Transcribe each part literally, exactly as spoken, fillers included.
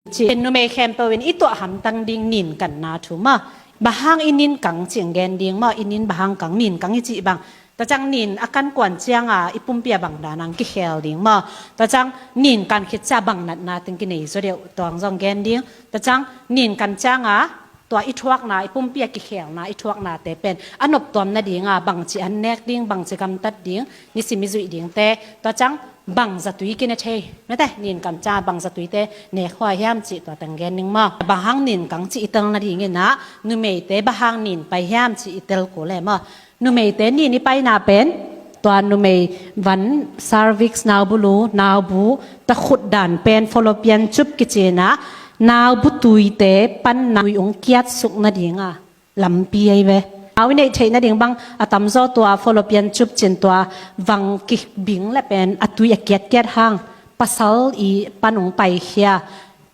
Cih numei khempeuh in i tuah hamtang ding nin kanna thu maw. Bang hang i nin kang cih gen ding maw, i nin bang hang kang, nin kang i cih bang. Tua ciang nin a kan kuan cianga i pumpi a bang dan ang kikhel ding maw. Tua ciang nin kan khit cia bang natna teng kinei zaw deuh tuang zong gen ding. Tua ciang nin kan cianga tua i thuakna, i pumpi a kikhelna, i thuaknate pen a noptuam nadinga bangci an nek ding, bangci gamtat ding, nisim i zuih dingte. Tua ciang bang zatui kine thei, mate, nin kan cianga bang zatuite nek huai hiam cih tua teng gen ding maw. Bang hang nin kang cih i tel nadingin ah numeite bang hang nin pai hiam cih i tel kul e maw. Numeite nin i paina pen tua numei van cervix, naubulu, naubu takhut dan pen fallopian tube kici-in ah naubu tuite pan nautui ong kiatsuk nadinga lampi ahi ve. Nau i neih theih nading bang a tamzaw tua fallopian tube cin tua vang kibing le pen a tui a kiatkiat hang pasal i pan ong paikhia.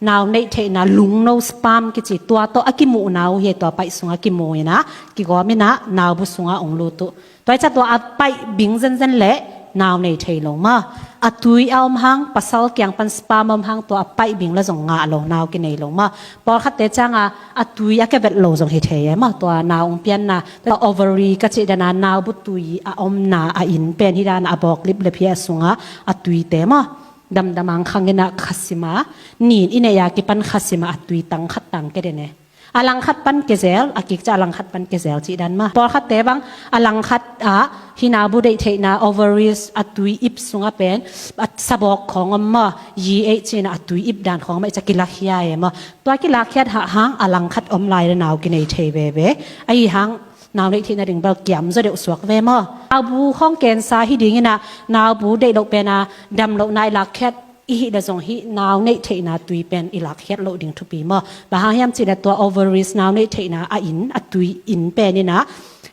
Nau neih theihna lungno, sperm kici, tua tawh a kimuh nau hi, tua paih sungah kimu in ah kigawm in ah naubu sungah ong lut uh. Tua i ca tua a paih bing zenzen le nau nei thei lo maw. A tui a om hang, pasal kiang pan sperm om hang, tua a paih bing la zong ngah lo, nau kinei lo maw. Pawlkhatte cianga a tui a kevet lo zong hi thei e maw. Tua nau ong pianna, tua ovary ka cih dana naubu tui a omna a inn pen hi dana a bawk liplip hi a sungah a tuite maw. Damdam ang khang in ah khasima, nin i neih a kipan khasima a tui tang khat tang ke den e. A langkhat pan kezel, a kik ca a langkhat pan kezel cih dan maw. Pawlkhatte bang a langkhat ah hi naubu deih theihna ovaries a tui ip sungah pen a sabawk khawng om maw, yi ei cina a tui ip dan khawng maw, i ca kilakhia e maw. Tua kilakhia hah hang a langkhat om lai le nau kinei thei veve. Ahi hang nau neih theihna ding bel kiam zaw deuh suak ve maw. Naubu khawng cancer hi dingin ah naubu deih loh pen a dam lohna i lakkhiat i hih le zong hih nau neih theihna tui pen i lakkhiat loh ding thupi maw. Bang hang hiam cih le tua ovaries nau neih theihna a inn, a tui inn pen in ah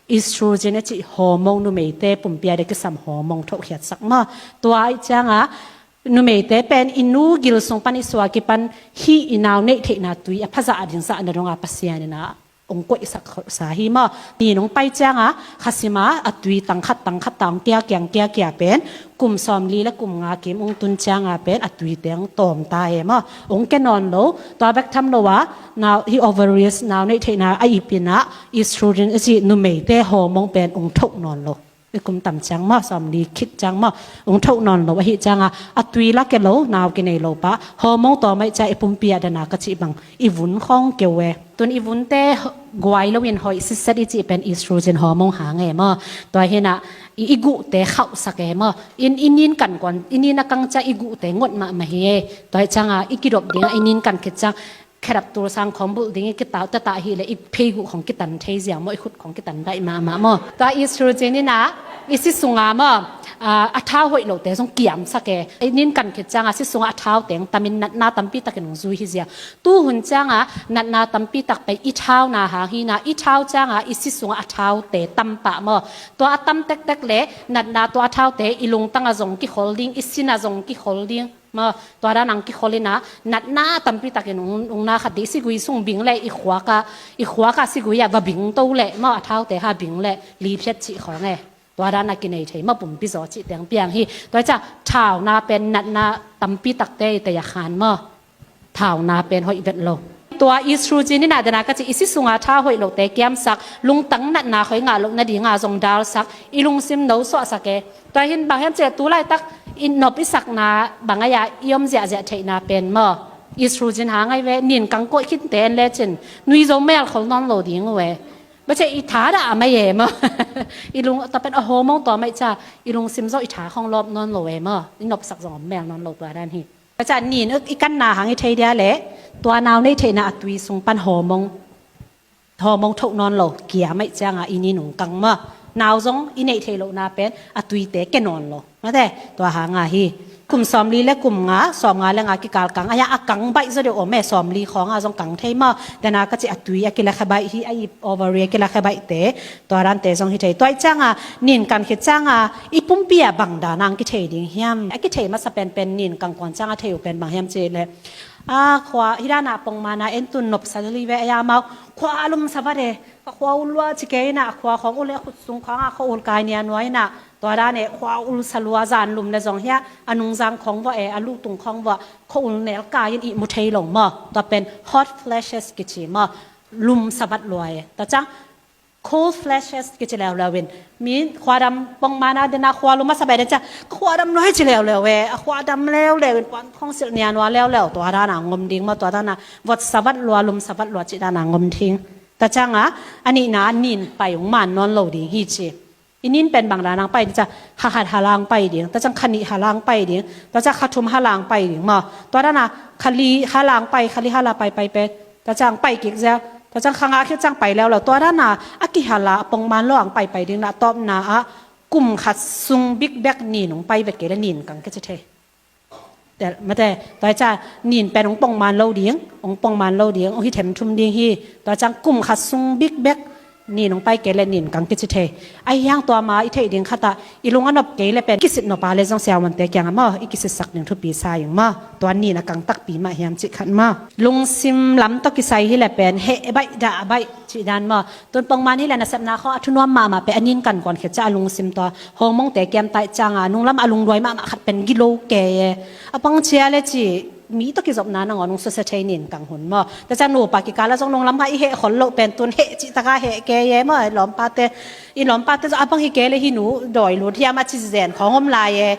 estrogen a cih hormone, numeite pumpi a ding kisam hormone thohkhiatsak maw. Tua ahih cianga numeite pen i nu gil sung pan i suak kipan hih i nau neih theihna tui a phazah a ding zahna donga Pasian in ah ong koihsak kholhsa hi maw. Nin ong pai cianga khasima a tui tang khat tang khat ta ong kia kiang kia kia pen kum sawmli le kum nga kim ong tun cianga pen a tuite ong tawm ta e maw. Ong ke nawn lo, tua bek tham lo a nau, hih ovaries nau neih theihna a ip in ah estrogen a cih numeite hormone pen ong thoh nawn lo. I kum tam ciang maw, sawmli khit ciang maw, ong thoh nawn lo ahih cianga a tui la ke lo, nau kinei lo pah, hormone tawm ahih ciang i pumpi ah dana ka cih bang i vun khawng keu e. Tun i vunte guai loin hoih sitset i cih pen estrogen hormone hang e maw. Tua hi in ah i, i guhte khauhsak e maw. In, i nin kan kuan, i nin a kang ciang i guhte ngot mahmah hi e. Tua ahih cianga i kidop dingah i nin kan khit ciang khedap tul sang khawng bulh ding i kitau tata hi le i phei guh khawng kitan thei zia maw, i khut khawng kitan daih mahmah maw. Tua estrogen in ah i si sunga maw, a, a thau hoih lote zong kiamsak e. I nin kan khit cianga si sunga a thau teng tamin natna tampi takin ong zui hi zia. Tu hun cianga natna tampi tak pen i thauna hang hi in ah i thau cianga i si sunga a thaute tam pah maw. Tua a tam tektek le natna tua a thaute i lungtanga zong kikhol ding, i sina zong kikhol ding. Maw, tua dan ang kikhol in ah natna tampi takin ung, ung na khat dih, sigui sung bing le i khuaka, i khuaka sigui ah va bing to le maw, a thaute ha bing le liphiat cih khawng e. Tua dan a kinei thei maw, pumpi zaw cih teng piang hi. Tua i ca thauna pen natna tampi takte i tei a khan maw. Thauna pen hoih vet lo. Tua estrogen in ah dana ka cih i si sunga thau hoih lote kiamsak, lungtang natna khoi ngah loh nadinga zong dalsak, i lungsim no suahsak e. Tua hin bang hiam cih le tu laitak i nop i sakna bang ahi a i om ziahziah theihna pen maw, estrogen hang ahi ve. Nin kang koih khinte en lecin nui zo mel khol nawn lo ding uh e. Bace i tha dah a mai e maw. I lung, tua pen a hormone tawm ahih ciang i lungsim zo i tha khong lawp nawn lo e maw. I nopsak zong om mel nawn lo tua dan hi. Bace nin i kanna hang i thei dia le tua nau neih theihna a tui sung pan hormone hormone thoh nawn lo, kiam ahih cianga i nin ong kang maw. Nau zong i neih theih lohna pen a tuite ke nawn lo. Mate, tua hanga hi. Kum sawmli le kum nga, sawmnga le nga kikal kang ahi a, a kang baih zaw deuh om e, sawmli khawnga zong kang thei maw. Dana ka cih a tui a kilakhe baih hi, a ip ovary a kilakhe baihte, tua dante zong hi thei. Tua ahih cianga nin kan khit cianga i pumpi ah bang dana ang kithei ding hiam. A kithei masa penpen nin kang kuan cianga thei uh pen bang hiam cih le a khua hi dana pongmana en tun nopsa li ve a, amau khua a lumsa vat e. Ka khua uh lua ci kei in ah, a khua khawng uh le a khut sung khawng a khua ul kai nia nuai in ah, Tua dan e, khua ul sa lua, zan lum le zong hiah a nungzang khawng vua e, a lutung khawng vua, khua ul nel kai in ihmu thei lo maw. Tua pen hot flashes kici maw, lum savat lua e. Tua ciang cold flashes kici leuleu in, mi khuadam pongman a dena khua lum a savat den ciang, ka khuadam nuai ci leuleu e, a khuadam leuleu in, puan khawng silh nia nua leuleu, tua dan a ngom ding maw, tua dan a vot savat lua, lum savat lua cih dan a ngom ding. Tua ciang a, a nihna a nin pai ung man nawn lo ding hi ci. I nin pen bang dan ang pai ding, tua ciang kha khat halang pai ding, tua ciang kha nih halang pai ding, tua ciang kha thum halang pai ding maw. Tua dan a kha li halang pai, kha li hala pai pai pen, tua ciang pai kik zel, tua ciang kha nga khit ciang pai leuleu. Tua dan a a kihala a pongman lo ang pai pai ding na, tawpna ah kum khat sung bik bek nin ung pai vet kei le nin kang kici thei. Tel, mate, tua hi ciang nin pen ong pongman lo ding, ong pongman lo ding, ong hi themthum ding hi. Tua ciang kum khat sung bik bek nin ong pai kei le nin kang kici thei. Ahi hang tua ma i theih ding khat ah i lung a nop kei le pen kisit nop a le zong siavuante kiang a maw, i kisitsak ding thupi sa ing maw. Tua nin a kang takpi mah hiam cih khat maw. Lungsim lam tawh kisai hi le pen heh baih dah baih cih dan maw. Tun pongman hi le nasepna khawng a thunuam mahmah pen a nin kan kuan khit ciang a lungsim tua hawmongte kiam taih ciang a nunglam a lungduai mahmah khat pen gilo kei e. A pang cia le ci mi tawh kizopna nangawn ung susia thei nin kang hun maw. Tua ciang nupa kikal ah zong nunglam kha i heh khol loh pen tun heh cih tak a heh kei e maw. I lawmpate, i lawmpate zong a pang hi kei le hi nu dawi lut hiam a ci zen khawng om lai e.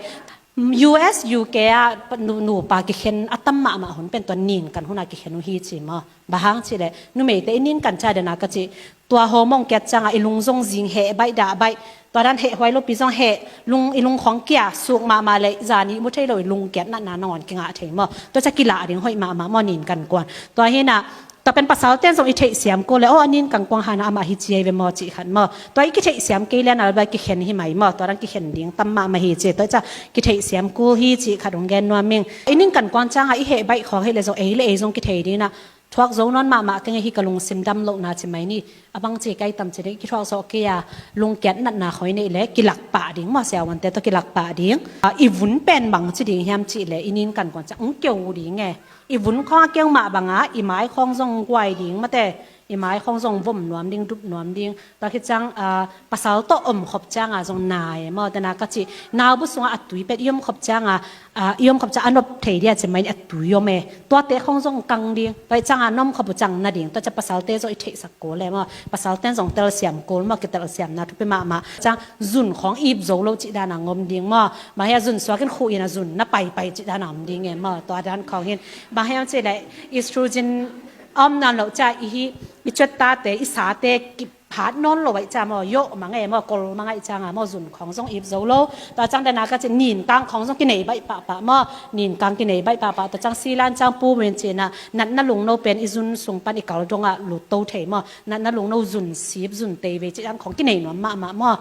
U S, U K ah nu, nupa kikhen a tam mahmah hun pen tua nin kan hun a kikhen uh hi ci maw. Bang hang cih leh numeite i nin kan ciang dena ka cih, tua hawmong kiat ciang a i lung zong zing heh baih dah baih, tua dan heh huai lopi zong heh, lung, i lung khawng kia suk mahmah le zan ihmu thei lo i lung kiat natna nangawn kingah thei maw. Tua ciang kilah ding hoih mahmah maw nin kan kuan. Tua hi na, tua pen pasalten zong i theihsiam kul le, aw a nin kan kuang hana amah hi ci ei ve maw cih khat maw. Tua i kitheihsiam kei le na le kikhen hi mai maw, tua dan kikhen ding tam mahmah hi ci. Tua ciang kitheihsiam kul hi cih khat ong gen nuam ing. I nin kan kuang ciang a i heh baih khawng hi le zong ei le ei zong kithei ding na, thuak zo nawn mahmah keng e, hi ka lungsim dam lohna ci mai ni. A bang ci kai tam ci ding, kithuak zawh kei a, lungkiat natna khoi neih le kilak pah ding maw, siavuante tawh kilak pah ding. A, i vun pen bang ci ding hiam cih le i nin kan kuan ciang ong keu ding e. I vun khawng a keu mah bang a i mai khawng zong guai ding mate, i mai khawng zong vom nuam ding, dup nuam ding. Tua khit ciang, a, pasal tawh om khop ciang a zong na e maw, dena ka cih, naubu sungah a tui pen i om khop ciang a, a, i om khop ciang a nop thei dia ci mai ni, a tui om e. Tuate khawng zong kang ding, tua i ciang a na om khop uh ciang na ding, tua ciang pasalte zong i theihsak kul e maw. Pasalten zong telsiam kul maw, kitelsiamna thupi mahmah. Ciang zun khawng ip zo lo cih dan a ngom ding maw. Bang hia zun suak in khuh in a zun na pai pai cih dan a om ding e maw. Tua dan khawng hin. Bang hia cih le estrogen a om nawn lo ciang i hi, i cuat tate, i sate, kip hat nawn lo aih ciang maw, yoh mang e maw, kol mang aih ciang a maw, zun khawng zong ip zo lo. Tua ciang dena ka cih nin kang khawng zong kinei baih pahpah maw, nin kang kinei baih pahpah. Tua ciang silan ciang pu min cih na, natna lungno pen i zun sung pan i kal dong ah lut to thei maw, natna lungno zun sip, zun tei ve cih dan khawng kinei nuam mahmah maw.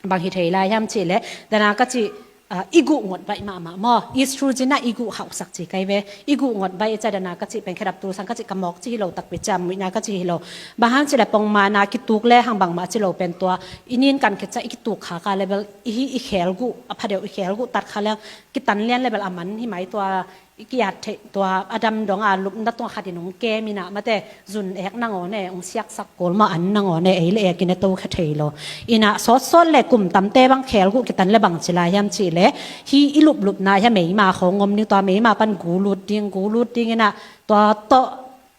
Bang hi thei lai hiam cih le, dena ka cih, a, i guh ngot baih mahmah maw. Estrogen ah i guh hauhsak ci kai ve. I guh ngot baih i ciang dena ka cih pen khedap tulsang ka cih ka mawk ci hi lo takpi ciang muihna ka cih hi lo. Bang hang cih le pongman a kituk le hang bangmah ci lo pen tua i nin kan khit ciang i kituk khak a level i hi i khel guh, a phadeuh i khel guh tat kha leng kitan lian level a man hi mai tua i kiat theih tua a dam dong a lupna tung khat in ong kem in a mate, zun ek nangawn e, ong siaksak kul maw, an nangawn e, ei le ek i ne to kha thei lo. In a sawtsawt le kum tamte bang khel guh kitan le bang ci lai hiam cih le, hi i luplupna hiam meima khawng om ding, tua meima pan gu lut ding, gu lut ding in a tua tawh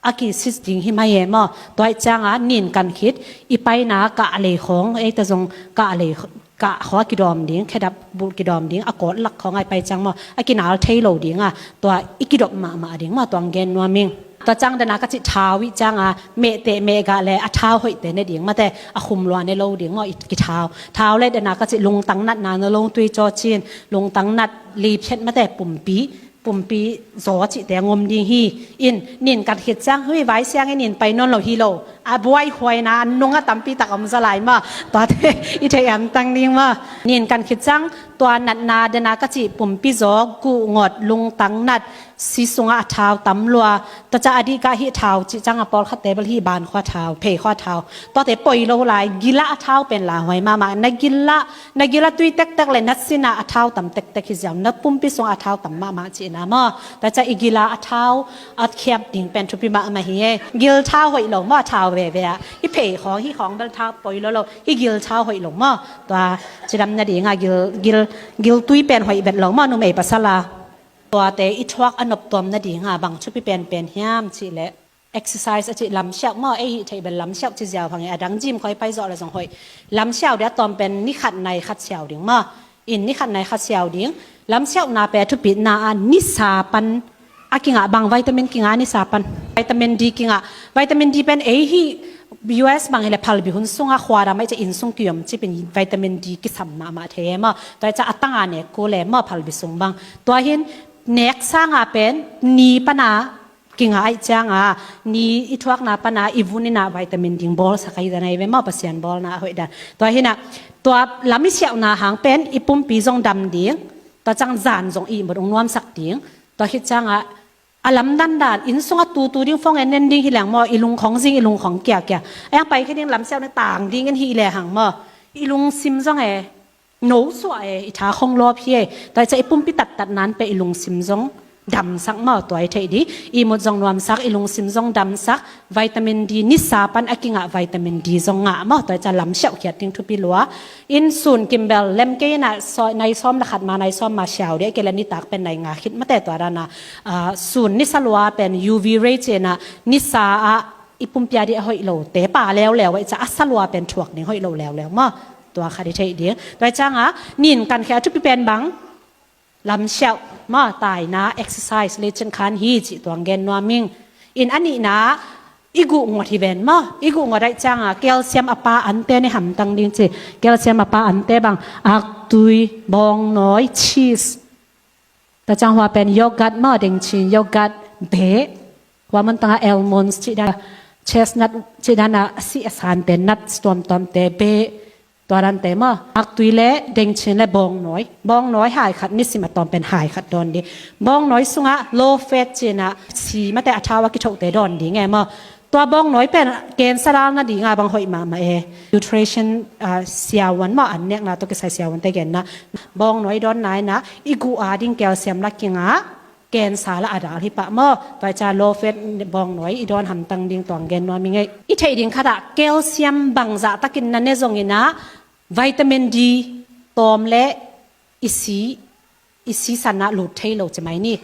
a kisit ding hi mai e maw. Tua i ciang a nin kan khit i paina kah lei khawng, eite zong kah lei kah khawng a kidawm ding, khedap bulh kidawm ding, a kawt lak khawng a i pai ciang maw, a kinal thei lo ding a, tua i kidop mahmah ding maw, tua ong gen nuam ing. Tua ciang dena ka cih thau i ciang a, mehteh mehgah le a thau hoihte ne ding mate, a khum lua ne lo ding maw, i kithau. Thau le dena ka cih lungtang natna na lo tui cawcin, lungtang nat liphiat mate, pumpi, pumpi zaw cihte a ngom ding hi. In, nin kan khit ciang, hui vai siang in nin pai nawn lo hi lo. A buai huaina, a nung a tampi tak om zaw lai maw. Tuate, i theih hamtang ding maw. Nin kan khit ciang, Tua natna dena ka cih pumpi zaw, guh ngot, lungtang nat, si sungah a thau tam lua, tua ciang a dih kah hih thau cih ciangah pawlkhatte bel hih ban khua thau, phei khua thau, tuate poi lo lai. Gilah a thau pen lauhuai mahmah. Na gilah, na gilah tui tektek le na sinah a thau tam tektek hi ziau, na pumpi sungah a thau tam mahmah cihna maw. Tua ciang i gilah a thau a khiap ding pen thupi mahmah hi e. Gil thau hoih lo maw, a thau veve ah. Hih phei khawng, hih khawng bel thau poi lo lo. Hih gil thau hoih lo maw. Tua cidam nadingah gil, gil, gil tui pen hoih bet lo maw, numei pasal a. Tuate i thuak a noptuam nadingah bang thupi penpen hiam cihleh, exercise a cih lamsiauh maw, ei hih theih bel lamsiauh ci ziau hang e, a dang gym khawi pai zawh le zong hoih. Lamsiauh ding a tawm pen ni khat nai khat siau ding maw. In ni khat nai khat siau ding. Lamsiauhna pen a thupitna ah nisa pan a kingah bang vitamin kingah nisa pan. Vitamin D kingah. Vitamin D pen ei hih U S bang hileh phalbi hun sungah khuadam ah i ciah inn sung kiom cipin vitamin D kisam mahmah thei e maw. Tua i ciah a tanga nek kul e maw phalbi sung bang. Tua hin nek sangah pen ni pana kingah ahih ciangah ni i thuakna pana i vun inah vitamin D bawlsak ahi dan ahi ve maw, Pasian bawlna a hoih dan. Tua hinah tua lam i siauhna hang pen i pumpi zong dam ding. Tua ciang zan zong ihmut hong nuamsak ding. Tua khit ciangah a lamdang dan, inn sungah tutu ding phone en nen ding hi leng maw, i lungkhong zing, i lungkhong kiakia. A yang pai khe ding lamsiauh na tang ding in hi le hang maw. I lungsim zong e, no suah e, i tha khong lawp hi e. Tua i ciah i pumpi tattat nan pe i lungsim zong damsak maw, tua i theih ding. Ihmut zong nuamsak, i lungsim zong damsak, vitamin D nisa pan a kingah vitamin D zong ngah maw, tua i ciah lamsiauh khiat ding thupi lua. In sun kimbel lem kei inah nai sawm le khat ma, nai sawm ma siau dih a kei le nitak pen nai nga khit mate tua dana, ah, sun nisa lua pen U V ray cinah nisa ah i pumpi a dih a hoih lote pa leuleu a i ciah a sa lua pen thuak ding hoih lo leuleu maw. Tua khat i theih ding. Tua i ciangah nin kan khia a thupi pen bang lamsiauh maw, taina, exercise le cin khan hi cih tuang gen nuam ing. In a nihna i guh ngot hi ven maw. I guh ngot ahih ciangah calcium a pa ante ne hamtang ding ci. Calcium a pa ante bang aktui, bawngnawi, cheese. Tua ciang hua pen yogurt maw, dengcin yogurt, beh. Hua mun tangah almonds cih dan, chestnut cih dan a si a sante, nuts tuamtuamte, beh. Tua dante maw, aktui le dengcin le bawngnawi. Bawngnawi hai khat, nisim a tawm pen hai khat dawn ding. Bawngnawi sungah low fat cinah si mate a thau a kithohte dawn ding e maw. Tua bawngnawi pen cancer dal nadingah bang hoih mahmah e. Nutrition, ah, siavuan maw, an nekna tawh kisai siavuante genna. Bawngnawi dawnna inah i guh a ding calcium la kingah cancer la a dal hi pah maw. Tua i ciah low fat bawngnawi i dawn hamtang ding tuang gen nuam ing e. I theih ding khatah calcium bangzah takin na ne zong inah vitamin D tawm le i si, i si sanah lut thei lo ci mai ni.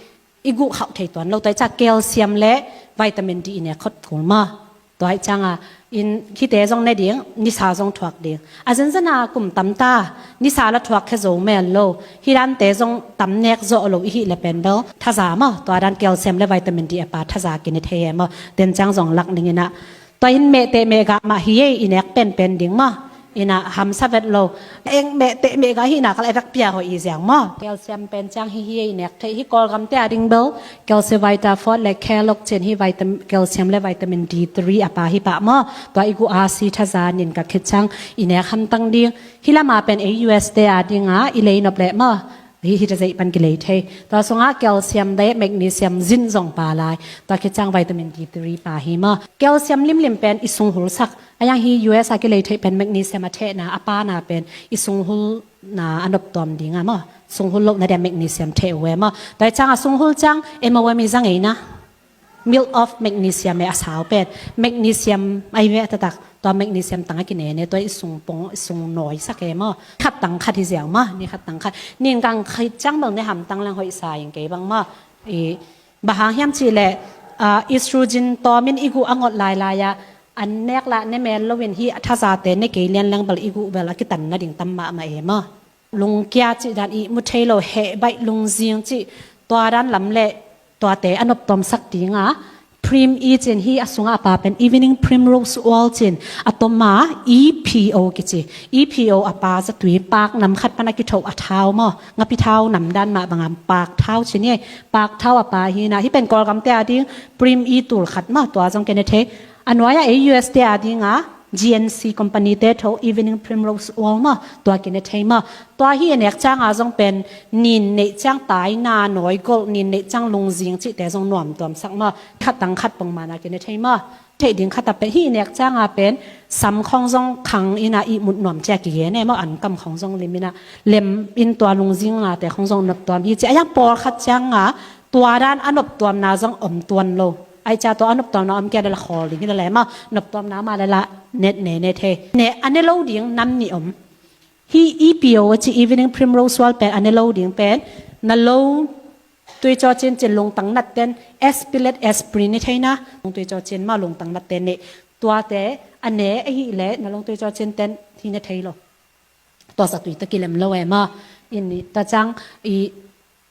I guh khauh thei tuan lo, tua i ciah calcium le vitamin D i nek khot kul maw. Tua ahih ciangah in hihte zong ne ding, nisa zong thuak ding. A zenzen a kum tam ta, nisa la thuak khe zo mel lo. Hih dante zong tam nek zawh lo i hih le pen bel thaza maw, tua dan calcium le vitamin D a pa thaza kine thei e maw. Ten ciang zong lak ning inah. Tua in mehteh mehgah mah hi e, i nek penpen ding maw. Inah hamsa vet lo. Eng mehteh mehgah hihna kal a vek pia hoih i ziang maw. Calcium pen ciang hi hi e, i nek theih hi. Kawlgamte a ding bel Calcivita Forte le Kellogg's cin hi, vitam-, calcium le vitamin D three a pa hi pah maw. Tua i guh a si thaza nin ka khit ciang i nek hamtang ding. Hih lama pen ei U S te a dingah i lei nop leh maw. Hih, hih ta zeih pan kilei thei. Tua sungah calcium le magnesium zin zong pa lai. Tua khit ciang vitamin D three pa hi maw. Calcium limlim pen i sunghulsak. A yang hi U S a kilei theih pen magnesium a thehna, a pana pen i sunghulna a noptuam dingah maw. Sunghul lohna dia magnesium theh uh e maw. Tua i ciangah sunghul ciang M O M i zang eina. Milk of magnesium e a sau pen. Magnesium ahi ve a taktak. Tua magnesium tang a kine ne, tua i sung pong, i sung nawi sak e maw. Khat tang khat hi ziau maw, ni khat tang khat. Nin kang khit ciang bel ne hamtang leng hoih sa ing kei bang maw. I, bang hang hiam cihleh, ah, estrogen tawmin i guh a ngot lailai a, an nek lah ne mel loin hih a thazate ne kei lian leng bel i guh bel a kitan nading tam mahmah e maw. Lungkia cih dan, ihmu thei lo, heh baih, lungzing cih, tua dan lam le tuate a noptuamsak dinga, Prim E cin hi a sungah a pa pen Evening Primrose Oil cin a toma, E P O kici. E P O a pa zatui, paak nam khat pan a kithoh a thau maw, ngapi thau nam dan mah banga paak thau cin hi. Paak thau a pa hi na, hih pen Kawlgamte a ding Prim E tul khat maw, tua zong kene thei. A nuai-ah ei U S te a dinga G N C company te tho, Evening Primrose Oil maw, tua kine thei maw. Tua hih i nek cianga zong pen nin neih ciang taina, nawigolh, nin neih ciang lungzing cihte zong nuamtuamsak maw. Khat tang khat pongmana kine thei maw. Theih ding khat a pen hih i nek cianga pen sam khawng zong khang ina ihmut nuam cia kigen e maw, ankam khawng zong lim ina lem in tua lungzing nate khawng zong noptuam hi ci. A yang pawlkhat cianga tua dan a noptuamna zong om tuan lo. Ai cia tua a noptuamna om kia le la khawl ding hi le le maw, noptuamna mah le la net ne ne thei. Ne a ne lo ding nam nih om. Hih E P O a ci, Evening Primrose Oil pen a ne lo ding pen na lo tui cawcin cin lungtang nat ten aspirin, aspirin ni theina, lungtui cawcin maw lungtang nat ten nih. Tuate a ne ahih leh na lungtui cawcin ten hi ne thei lo. Tua zatui tawh kilem lo e maw. Tua ciang i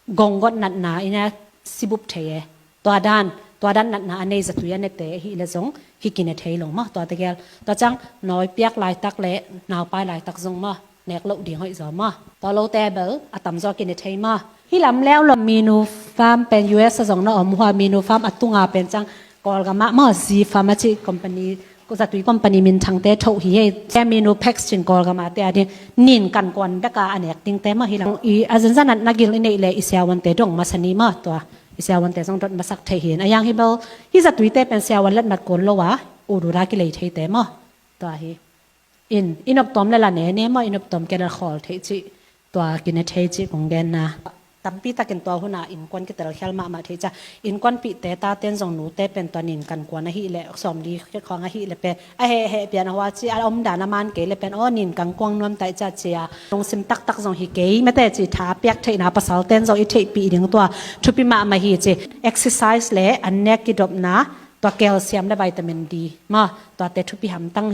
gonggot natna ina sibup thei e. Tua dan, tua dan natna a nei zatui a nete ahih leh zong hi kine thei lo maw. Tua tegel, tua ciang nawi piak laitak le naupai laitak zong maw, nek loh ding hoih zaw maw. Tua lote bel a tamzaw kine thei maw. Hih lam leulom Minu Farm pen U S a zong na om hua, Minu Farm a tunga pen ciang Kawlgam ah maw, Z Farm a ci company, zatui company minthangte thoh hi hei. Cia Minu Pax cin Kawlgam ah te a ding nin kankuan beka a nek dingte maw hi lam. I a zenza natna gil i neih leh i siavuante dong masa ni maw, tua i siavuante zong dot masak thei hi. A yang hi bel hih zatuite pen siavuan letmat kun lo a, ududa kilei theite maw. Tua hi. In, i noptuam le la ne ne maw, i noptuam kia le la khawl thei cih, tua kine thei cih kong genna. Tampi takin tua huna innkuan kitelkhial mahmah thei cia. Innkuanpihte taten zong nute pen tua nin kankuan ahih leh, sawmli khit khawng ahih leh pen a heh heh pian a hua ci a omdan a man kei leh pen aw nin kangkuang nuam tai cia cia. Lungsim taktak zong hi kei mate ci tha a piak theihna pasalten zong i theihpih ding tua thupi mahmah hi ci. Exercise le an nek kidopna, tua calcium le vitamin D maw, tuate thupi hamtang hi.